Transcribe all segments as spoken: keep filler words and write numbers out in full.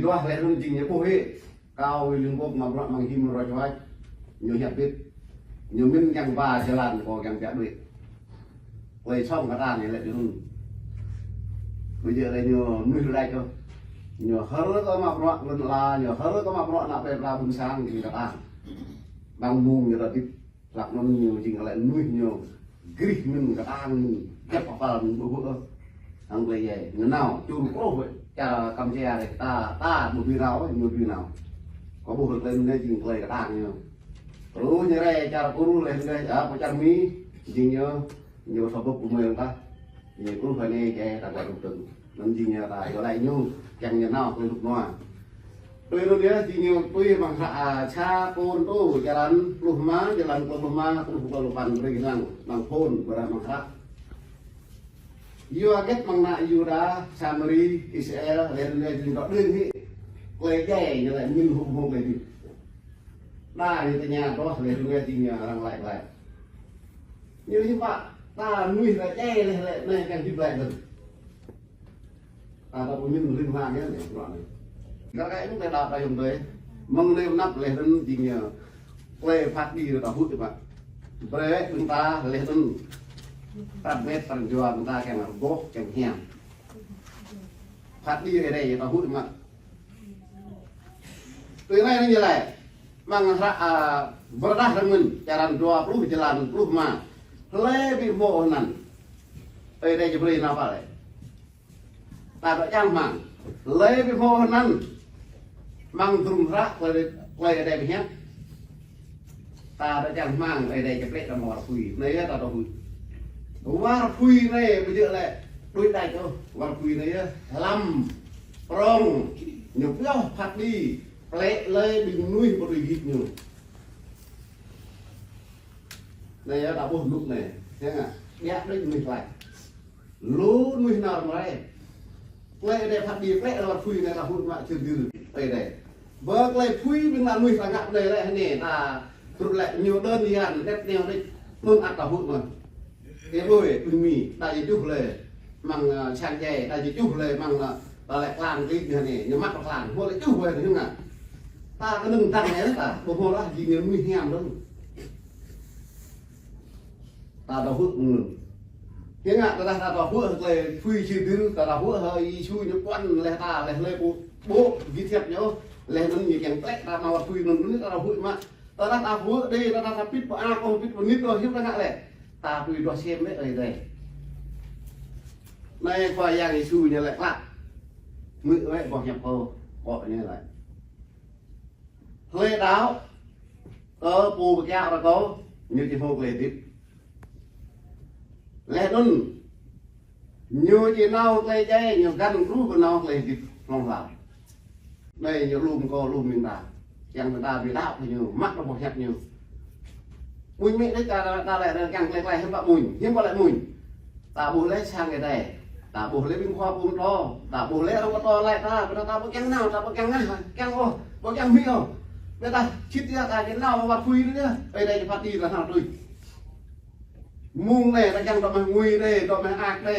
Wah, lĕ anŭn jing ñu ƀuh hĭ. Kâo wĭ lưng bôk mă bruă mơ̆ng hĭm rŏč wač. Ñu hiăp bit. Ñu mĭn kiăng ba jơlan kơ kiăng piăk đuaĭ. Klei song kơtang ñu lĕ anŭn. Ƀu djơ̆ lĕ ñu mơnuih đač ôh. Ñu hơr kơ mă bruă lŏn ala, ñu hơr kơ mă bruă ană plei pla ƀuôn sang jing kơtang. Bang mông ñu ta hơdip. Hlăk anŭn ñu jing lĕ mơnuih ñu grih mĭn kơtang mĭn, djăp apel mĭn ƀu huĭ ôh. Hăng klei djai, ñu nao, čur kruh wĕ, čar Kampuchia rai, ta, ta ƀu dưi nao, ñu dưi nao. Kâo ƀuh klei anai jing klei kơtang ñu. Kruh ñu rai čar Kur, leh anŭn rai, a, pơ čar Mi, jing ñu, ñu thâo bưp ƀu mơi ôh tah. Ñu kruh anai djai ta kuat rŭ tơ̆ng. Anŭn jing ñu ta yua lăi ñu, kiăng ñu nao tui lŭk nua. Tui anŭn yơh jing ñu tui mơ̆ng hră, a, Sa Kôrintô črăn pluh rơma, jơlan pluh rơma, pluh pluh păn brơi kơ lăng, mơ̆ng phŭn, ƀôdah mơ̆ng hră. Yua hơget mơ̆ng ană Yuđa, Samari, Israel, leh anŭn yơh jing dŏ đưm hĭ. Klei djai ñu lĕ mĭn hŭp hông klei djai. Đa ñu tơña đôč leh anŭn yơh jing ñu arăng lăi lăi. Ñu hiư̆m pă, ta mơnuih ta djai leh lĕ anai kiăng hơdip glaĭ dơ̆ng. Ta ta pơmĭn rim hla anai, anai, bruă anai. Gah kơ anŭn ta đaŏ ta yom tơi. Mơ̆ng anai pơanăp leh anŭn jing ñu. Klei phat kơđi ta huĭ mă. Brơi ƀing ta leh anŭn. Pơrăm met pơrăm jua ƀing ta kiăng rơgoh kiăng hiam. Phat kơđi Ơi Adai ta huĭ mă. Tui anai ñu lăi. Mơ̆ng hră, a, Pơrơđah Rơngơ̆n, črăn dua pluh, jơlan pluh rơma. Hlơi ƀu hmâo anăn. Ơi Adai či brơi nao pă lĕ. Ta dŏ čang hmang. Hlơi ƀu hmâo anăn. Mơ̆ng drŭm hră klei, klei Ơi Adai pơhiăp. Ta dŏ čang hmang, Ơi Adai či plĕ ta mơ̆ng war phui. Anai yơh ta dŏ phui. War phui anai ƀu djơ̆ lĕ đuaĭ đač ôh. War phui anai yơh hlăm prŏng. Ñu pioh phat kơđi. Plĕ lĕ ƀing mơnuih ƀu tui git ñu. Anai yơh ta ƀuh rơnŭk anai. Hiăng a? Biă đôč mơnuih klaih. Lu mơnuih nao rơmrai. Klei Ơi Adai phat kơđi plĕ lĕ war phui anai ta huĭ mă čơdil Ơi Adai. Bơ klei phui ƀing ană mơnuih ta ngă anai lĕ hơnai ta brŭt lĕ ñu đơn giản, dep neo đĕč. Anŭn ăt ta huĭ mă. Ơ ƀơi, ƀing Mi, ta či čuh lĕ mơ̆ng, ơ, sang djai, ta či čuh lĕ mơ̆ng, ơ, ta lĕ klang klip ñu anai, ñu mă ta klang, hmâo lĕ čuh wĕ ñu ngă. Ta kơnơ̆ng dăng anai ta, ƀu hmâo lah jing ñu mơnuih hiam dơ̆ng. Ta dŏ huĭ mơ̆n. Hiăng ngă tơdah ta dŏ huĭ klei phui čơdil, ta dŏ huĭ hơ Yêsu ñu ƀuăn leh ta, leh leh ƀu ƀuh git hiăp ñu, leh anŭn ñu kiăng plĕ ta nao war phui anŭn, anŭn ta dŏ huĭ mă. Tơdah ta huĭ đĭ, tơdah ta pĭt pơak ôh, pĭt pơnit ôh, hiư̆m ta ngă lĕ. Ta tui đuaĭ sem lĕ Ơi Adai. Anai Khua Yang Yêsu ñu lĕ klă. Hmư̆ wĕ boh hiăp kâo, kâo ñu lĕ. Hlơi đaŏ kơ Pô pơkiaŏ kơ kâo, ñu či hmâo klei hơdip. Leh anŭn, ñu či nao klei djai, ñu găn truh kơ nao klei hơdip hlŏng lar. Anai ñu lŏm kâo lŏm ƀing ta. Kiăng ƀing ta ƀu đaŏ kơ ñu, mă kơ boh hiăp ñu. Mơ̆ng mơ̆ng anai ta, ta lĕ kiăng klei klaih hiư̆m pă mơ̆ng, hiư̆m pă lĕ mơ̆ng. Ta ƀuh lĕ sang Ơi Adai. Ta ƀuh lĕ ƀing khua pơtô. Ta ƀuh lĕ arăng pơtô lĕ ta, ƀu ta ƀu kiăng nao, ta ƀu kiăng ngă, kiăng ôh, ƀu kiăng hmư̆ ôh. Ƀu ta čit yơh ta kiăng nao war phui anai yơh. Ơi Adai či phat kơđi ta nao tui. Mơ̆ng anai ta kiăng dŏ mơ̆ng ngui đĕ, dŏ mơ̆ng ak đĕ.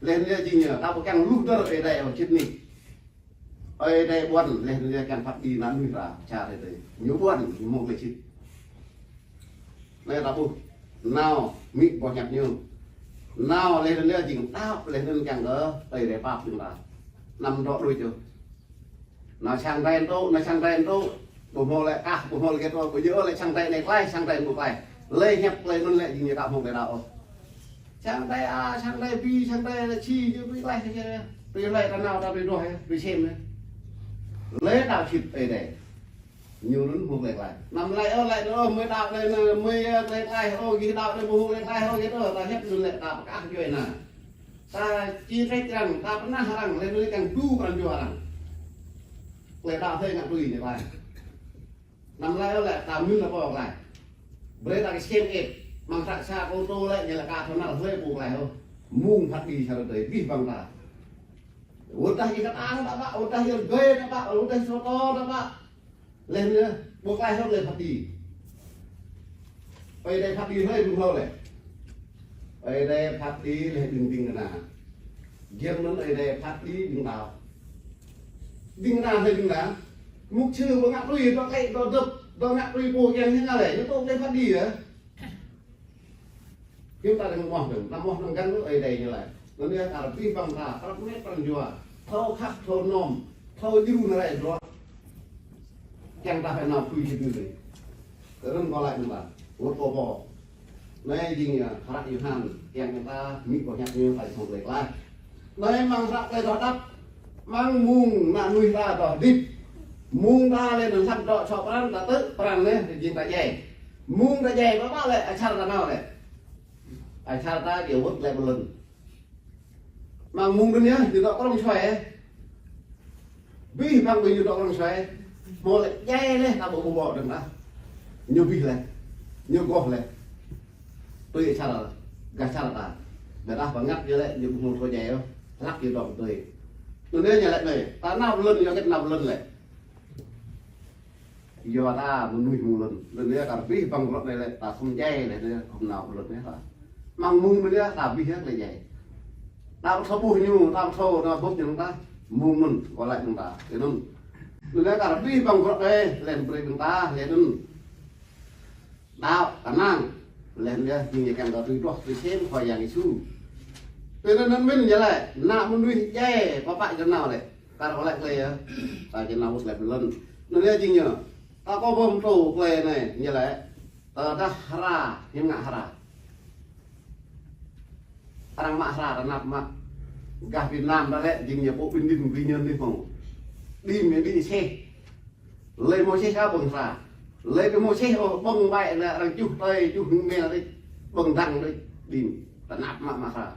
Leh anŭn yơh jing ñu, ta ƀu kiăng luh dơ̆r Ơi Adai ôh čit anai. Ơi Adai ƀuăn leh anŭn yơh kiăng phat kơđi ană mơnuih ta, čar Ơi Adai. Ñu ƀuăn, ñu hmâo klei čih. Anai ta ƀuh, nao, mĭn boh hiăp ñu. Nao leh anŭn yơh jing đaŏ, leh anŭn kiăng kơ Ơi Adai pap ƀing ta. Anăm dŏ đôč ôh. Nao sang Ơi Adai tŭ, nao sang Ơi Adai tŭ. Ƀu hmâo lĕ kah, ƀu hmâo lĕ hơget ôh, ƀu djơ̆ lĕ sang Ơi Adai anai klaih, sang Ơi Adai anŭn klaih. Lĕ hiăp klei anŭn lĕ jing ñu đaŏ hmâo klei đaŏ ôh. Sang Ơi Adai a, sang Ơi Adai B, sang Ơi Adai C, ñu tui klaih, tui klaih ta nao ta tui đuaĭ, tui sem. Lĕ đaŏ čih Ơi Adai. Ñu anŭn hmâo klei klaih. Anăm lĕ ôh, lĕ ôh, mơi đaŏ anai, anai, mơi, ơ, klei klaih, ôh, gih đaŏ anai, ƀu hmâo klei klaih, ôh, gih ôh, ta hiăp anŭn lĕ, ta pơkah djuai anai. Ta či trĕč arăng, ta pơnah arăng, lĕ anŭn kiăng tŭ pran jua arăng. Klei đaŏ thơi ngă tui ñu klaih. Anăm lĕ ôh lĕ, ta mĭn lĕ pô klaih. Brơi ta kơsem ĕp, mơ̆ng hră Sa Kôrintô lĕ, ñu lĕ ka thâo năl hlơi pô klaih ôh. Mơ̆ng phat kơđi čar Ơi Adai, abih bang ta. Wơ̆t dah ih kơtang ta ƀă, wơ̆t dah ih rơgơi ta ƀă, wơ̆t dah ih soto ta ƀă. Leh anŭn, ƀu klaih ôh lĕ phat kơđi. Ơi Adai phat kơđi hlơi ƀing hlâo lĕ. Ơi Adai phat kơđi leh ƀing ƀing kơna. Giŏng anŭn Ơi Adai phat kơđi ƀing đaŏ. Ding kơna, ding kơna. Mục sư ƀu ngă tui, dŏ klĕ, dŏ dŏp, dŏ ngă tui pô kiăng ñu ngă lĕ, ñu tŏ klĕ phat đi yơh. Hiư̆m ta dơ̆ng mơ̆ dơ̆ng, ta mơ̆ dơ̆ng găn lu Ơi Adai ñu laĭ. Anŭn yơh ta abih bang ta, prăp met pran jua, thâo khăp, thâo nom, thâo djru nao rai dŏ. Kiăng ta phải nao tui jơ̆ tui. Tơrơ̆ng kâo laĭ mơ̆n ta, wơ̆t kâo pô. Anai jing yơh hră Yôhan, kiăng ta mĭ boh hiăp ñu ta jing hmâo tơlơi klaih. Anai amăng hră Tơlơi Đaŏ Đăp, amăng mông ană mơnuih ta dŏ hơdip. Mông ta lĕ anŭn sat dŏ čŏk pran, ta tŭ pran lĕ, jing ta djai. Mông ta djai, pơpă lĕ, asar ta nao lĕ. Asar ta djai wơ̆t lĕ pơlŭn. Amăng mông anŭn yơh, ñu dŏ krong čuai. Abih bang ƀing ñu dŏ krong čuai. Hmâo lĕ djai lĕ, ta ƀu ƀuh ƀô̆ dơ̆ng tah. Ñu abih lĕ. Ñu agoh lĕ. Tui asar, gah asar ta. Ƀiădah pơngăt ñu lĕ, ñu ƀu hmâo thâo djai ôh. Hlăk ñu dŏ tui. Anŭn yơh ñu laĭ anai. Ta nao pơlŭn, yua hơget nao pơlŭn lĕ. Yua ta mơnuih mơ̆ng lŏn. Lŏn yơh kar abih bang bruă anai lĕ ta khŏm djai lĕ, ta khŏm nao pơ lŏn yơh ta. Amăng mông anai yơh ta abih yơh tơlơi djai. Ta ƀu thâo ƀuh ñu, ta ƀu thâo, ta ƀuh ñu ta. Mông anŭn, kâo laĭ mơ̆ng ta. Tui anŭn. Lŏn yơh kar abih bang bruă anai, lĕ brơi mơ̆ng ta, lĕ anŭn. Đaŏ, kơnang. Lĕ anŭn yơh, jing yơh kiăng ta tui duah, tui sem, Khua Yang Yêsu. Tui anŭn anŭn mơ̆n yơh lĕ, ană mơnuih djai, pơpă jơnao lĕ. Kar kâo laĭ tơlơi yơh. Ta či nao wơ̆t lĕ pơ lŏn. Anŭn yơh jing ñu. Ta kâo ƀuh pơtô tơlơi anai, ñu laĭ. Tơdah hra, hiư̆m ngă hra. Arăng mă hra, tơnap mă. Gah Việt Nam ta lĕ, jing ñu pô ƀing đĭ, ƀing ñu đĭ hmâo. Đĭ mă đĭ seh. Lĕ hmâo seh sa ƀơ̆ng hra. Lĕ ƀu hmâo seh ôh, ƀơ̆ng ƀai lĕ arăng čuh tơi, čuh hơmel đĭ. Ƀơ̆ng dăng đĭ. Đĭ. Tơnap mă mă hra.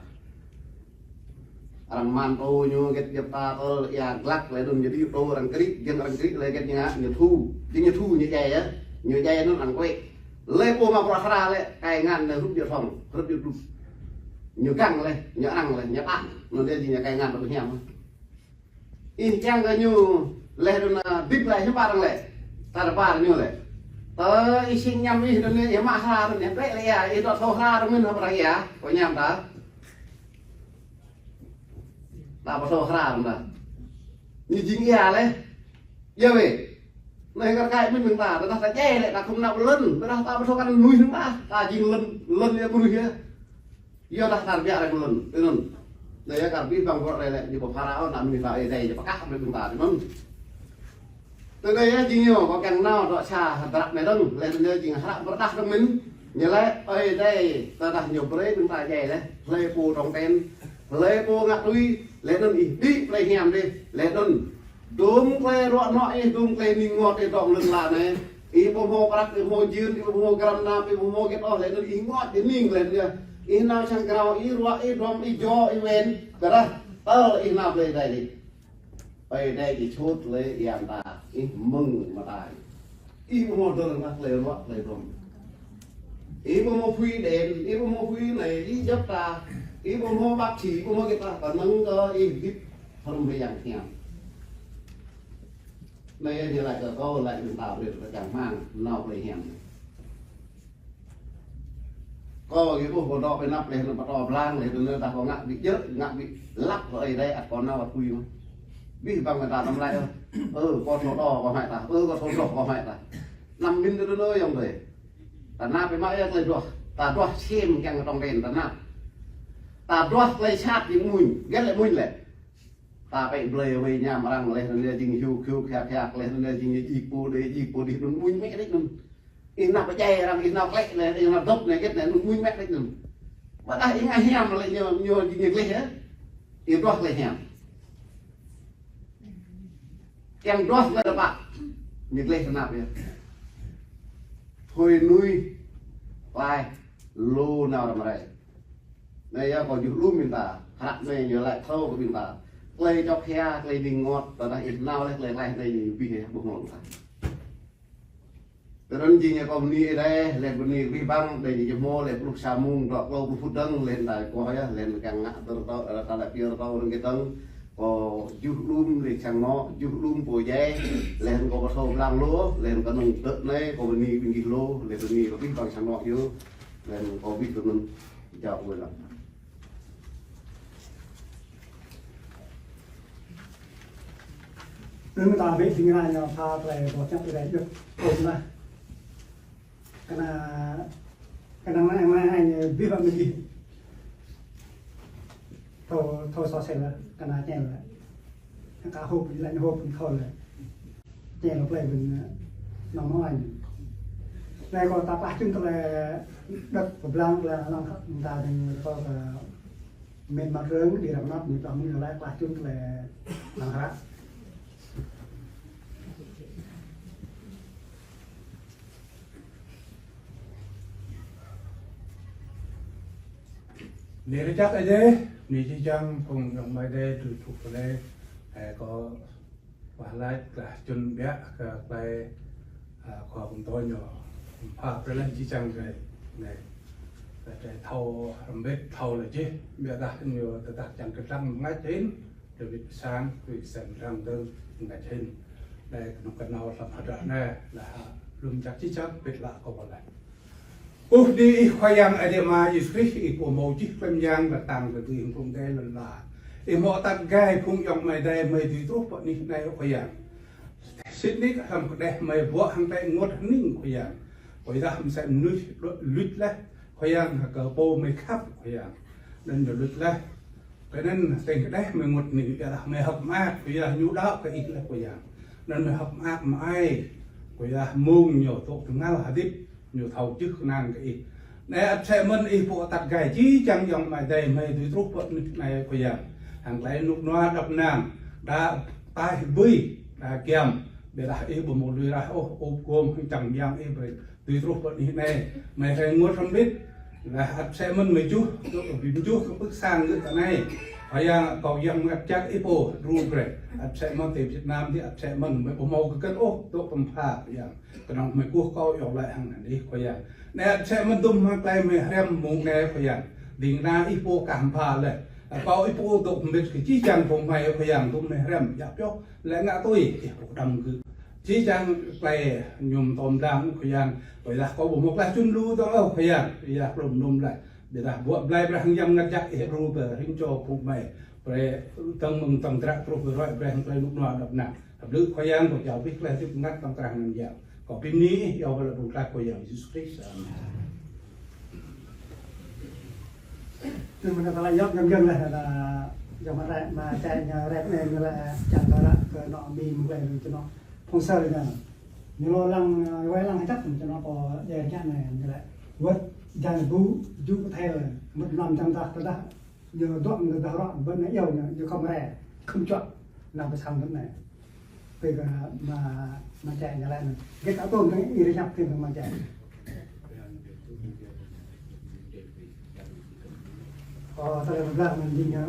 Arăng man tô ñu hơget djŏp ta tơl ia glăk lĕ anŭn ñu đĭ tô arăng krĭ, giăng arăng krĭ lĕ hơget ñu ngă, ñu thu. Jing ñu thu ñu djai yơh. Ñu djai anŭn arăng kuĕ. Lĕ pô mă bruă hra lĕ, kai ngăn lĕ hrup djơ̆ thŏng, hrup djơ̆ dŭp. Ñu găng lĕ, ñu arăng lĕ, ñu tah. Anŭn yơh jing ñu kai ngăn ƀu hiam. Ih kiăng kơ ñu lĕ anŭn, a, hơdip lĕ hiư̆m pă arăng lĕ. Ta rơpa ñu lĕ. Tơ ih sĭ ñăm ih anŭn, ih mă hra anŭn, ih brơi lĕ ia, ih dŏ thâo hra anŭn mơ̆n hơpă arăng ia, kâo ñăm ta. Ta ƀu thâo hra anŭn ta. Ñu jing ia lĕ. Yơh wĕ. Anai kar kaĭ mơ̆n mơ̆ng ta, tơdah ta djai lĕ, ta khŏm nao pơ lŏn, tơdah ta ƀu thâo kăn mơnuih mơ̆ng ta, ta jing lŏn, lŏn yơh mơnuih yơh. Yua dah ta rơbiă rai pơ lŏn, tui anŭn. Anai yơh kar abih bang bruă rai lĕ, ñu pơphara ôh, ană mơnuih ta Ơi Adai, ñu pơkă rai mơ̆ng ta, tui anŭn. Tui anai yơh jing ñu, kâo kiăng nao dŏ sa hơdră anai dơ̆ng, lĕ anŭn yơh jing hră pơrơđah dơ̆ng mơ̆n, ñu lĕ Ơi Adai, tơdah ñu brơi mơ̆ng ta djai lĕ, hlơi pô trŏng ten, hlơi pô ngă tui, lĕ anŭn ih đĭ plei hiam dih, lĕ anŭn. Dôm tơlơi ruă nuă ih, dôm tơlơi ning rơngot ih dŏ lŏn ala anai. Ih ƀu hmâo prăk, ih ƀu hmâo jên, ih ƀu hmâo gram nam, ih ƀu hmâo hơget ôh, lĕ anŭn ih rơngot, ih ning lĕ anŭn yơh. Ih nao sang krao, ih ruă, ih dŏm, ih jo, ih wen. Ƀiădah tơl ih nao plei Ơi Adai dih. Ơi Adai či čut lĕ ia mơta, ih mơ̆ng mơta. Ih ƀu hmâo dơ̆ng tah tơlơi ruă, tơlơi dŏm. Ih ƀu hmâo phui đen, ih ƀu hmâo phui anai, ih djŏp ta, ih ƀu hmâo bác sĩ, ih ƀu hmâo hơget ta, kơnơ̆ng kơ ih hơdip hrŏm Yang Hiam. Anai yơh ñu laĭ kơ kâo, laĭ mơ̆ng ta brơi kơ čang hmang, nao plei hiam. Kâo gih ƀuh kâo dŏ ƀơi anăp leh anŭn pơtô blang leh anŭn ta kâo ngă ƀu djơ̆, ngă ƀu lăp kơ Ơi Adai ăt kâo nao ăt tui mơ̆n. Abih bang ta tơm laĭ ôh. Ơ, kâo thâo dŏ kâo hmâo tah. Ơ, kâo thâo dŏ kâo hmâo tah. Anăm min tui anŭn ôh ayŏng adơi. Ta nao pơ mă yơh tơlơi duah. Ta duah sem kiăng kơ tŏng ten ta nao. Ta duah tơlơi sat jing mơ̆ng. Hơget lĕ mơ̆ng lĕ. Ta pĕ blơi wai ñam arăng leh anŭn yơh jing hiu hiu khiak khiak leh anŭn yơh jing djik pô đe djik pô đih anŭn mơ̆ng mĕ đĕč anŭn. Ih nao pơdjai arăng, ih nao klĕ anai, ih nao dŏp anai, hơget anai, anŭn mơ̆ng mĕ đĕč anŭn. Ƀiădah ih ngă hiam lĕ ñu, ñu jing ñu gleh yơh. Ih duah tơlơi hiam. Kiăng duah tơlơi tơpă. Ñu gleh tơnap yơh. Hơi nuih. Klaih. Lu nao răm rai. Anai yơh kâo juh lŏm ƀing ta, hră anai ñu laĭ thâo kơ ƀing ta. Tơlơi čŏk hia, tơlơi ning rơngot, tơdah ih nao leh tơlơi klaih anai ñu abih yơh, ƀu hmâo ôh. Tui anŭn jing ñu kâo bơni Ơi Adai, leh bơni abih bang, đơi ñu hmâo, leh pluh sa mông, dŏ klâo pluh phŭt dơ̆ng, leh anai kâo yơh, leh anai kiăng ngă tơl tâo, ta laĭ pơyơr tâo rơng kơ dơ̆ng, kâo juh lŏm leh sang anŏ, juh lŏm pô djai, leh anŭn kâo ƀu thâo blang lu, leh anŭn kơnơ̆ng tơ̆ anai, kâo bơni ƀing gih lu, leh bơni kơ abih bang sang anŏ yơh. Leh anŭn kâo wĭt kơ anŭn jao wai lăng. Đơ̆ng ta ƀĕ ding kơna ñu pha tơlơi boh čăp tơlơi djŏp tôm lah. Kơna, kơna anai, anai, anai ñu ƀiă ƀă mơ̆n dih. Thâo, thâo sô sel lah, kơna čel lah. Ka hôp, lĕ ñu hôp, ñu thâo lah. Čel lah plei ƀing, nong nong anai. Anai kâo ta pah čun tơlơi djŏp pơblang tơlơi lăng khăp ta ding kâo kơ Mĭn mă rơ̆ng đi răng năp ñu tơm ñu lĕ klah čun tơlơi lăng hră. Bơni laĭ Ơi Adai, bơni jih jang phung ayŏng amai adơi tui tŭ pơlei, ơ, kâo wah laĭ klah čun biă kơ tơlơi, ơ, khua pơtô ñu pha brơi lĕ jih jang rai. Anai, kơ tơlơi thâo hrŏm hơbĭt thâo lĕ jih, biă dah ñu tơdah čang kơtang mơngač hĭn, tơlơi wĭt pơ sang, tui sem răng dơ̆ng mơngač hĭn. Anai, kơnơ̆ng kơnâo hlăm hơdră anai, lah, lŏm jak jih jang, pĭt lă kơ wơ̆t lĕ. Ơ, bơni Ih Khua Yang Adai Ama Yêsu Krist, Ih pô hmâo jih klem yang, pơtăng kơ tui hăng phung adai lŏn ala. Ih hmâo atăt gai phung ayŏng amai adai, mơi dưi truh pơ anih anai Khua Yang. Sĭt nik hlăm kơđeh mơi ƀuă hăng tơlơi ênguôt hơning Khua Yang. Khua Yang mơsĕ mơnuih đuaĭ luč laih Khua Yang, kơ pô mơi khăp Khua Yang. Anŭn ñu luč laih. Kơ anŭn tơlơi kơđeh mơi ênguôt hơning, biă dah mơi hơ̆k mơak, Khua Yang ñu đaŏ kơ Ih laih Khua Yang. Anŭn mơi hơ̆k mơak mơi ai, Khua Yang mơ̆ng ñu tŭ tơngal hơdip. Ñu thâo čih kơnang kơ Ih. Anai ăt mơsĕ mơ̆n Ih pô atăt gai jih jang ayŏng amai adai mơi dưi truh pơ anih anai Khua Yang. Hăng tơlơi rơnŭk rơnua dăp năng, đa taih bui, đa giăm. Biă dah Ih ƀu hmâo lui raih ôh, ôp gom hăng čang yang Ih brơi dưi truh pơ anih anai. Mơi rai ênguôt hrŏm hơbĭt. Lah ăt mơsĕ mơ̆n mơi juh, tŭ ƀing juh kơ pưk sang gơ̆ tơ anai. Khua Yang kâo Yang Bơngăt Jăk Ih pô djru brơi. Ăt mơsĕ mơ̆n tơ Việt Nam dih ăt mơsĕ mơ̆n mơi ƀu hmâo kơ gơ̆t ôh, tŭ pơm pha Khua Yang. Kơnơ̆ng mơi kơkuh kâo iâu laĭ hăng anăn Ih Khua Yang. Anai ăt mơsĕ mơ̆n dŭm hăng tơlơi mơi hrăm mông anai Khua Yang. Ding kơna Ih pô kah pha laih. Kâo Ih pô dŏ hơbĭt kơ jih jang phung mơi Khua Yang dŭm mơi hrăm, djă pioh, lĕ ngă tui, Ih pô đăm gơ̆. Jih jang tơlơi ñu tơm dang Khua Yang, kâo dah kâo ƀu hmâo klah čun lu dơ̆ng ôh Khua Yang, Ih dah klŏm num laih. Biă dah ƀuă blai brơi hăng Yang Bơngăt Jăk Ih djru pơ rĭm čô phung mơi. Brơi tơ̆ng mơ̆ng tơ̆ng dră truh brơi ruai brơi hăng tơlơi rơnŭk rơnua dăp năng. Hơblư̆ Khua Yang kâo jao abih tơlơi hơdip bơngăt tơ̆ng krah anăn Yang. Kâo bơni Ih, iâu laĭ ƀơi anăn Khua Yang Yêsu Krist. Amen. Tui mơ̆n tơlơi yap gơ̆ng gơ̆ng laih, dah, yap mă rai, mă čai ñu rai anai ñu laĭ čang kơ ră kơ anŏ Mi mơ̆ng laĭ ñu čơnŏ phung sơ ñu. Ñu lŏ lăng, wai lăng hơjăp čơnŏ kơ djai rơñă anai ñu laĭ. Wơ̆t jang bu, ju kơ thel, mŭt mlam jang dah, tơdah Ñu dŏ ñu dah rŏ, bơ̆n anai iâu ñu, ñu khŏm rai, khŏm čuă, nao pơ sang bơ̆n anai. Pơ kơ mă, mă čai ñu laĭ anai. Gĕt atôm tơ̆ng ih rơñăp tơ̆ng mă čai. Ơ, tơlơi pơblang anŭn jing ñu.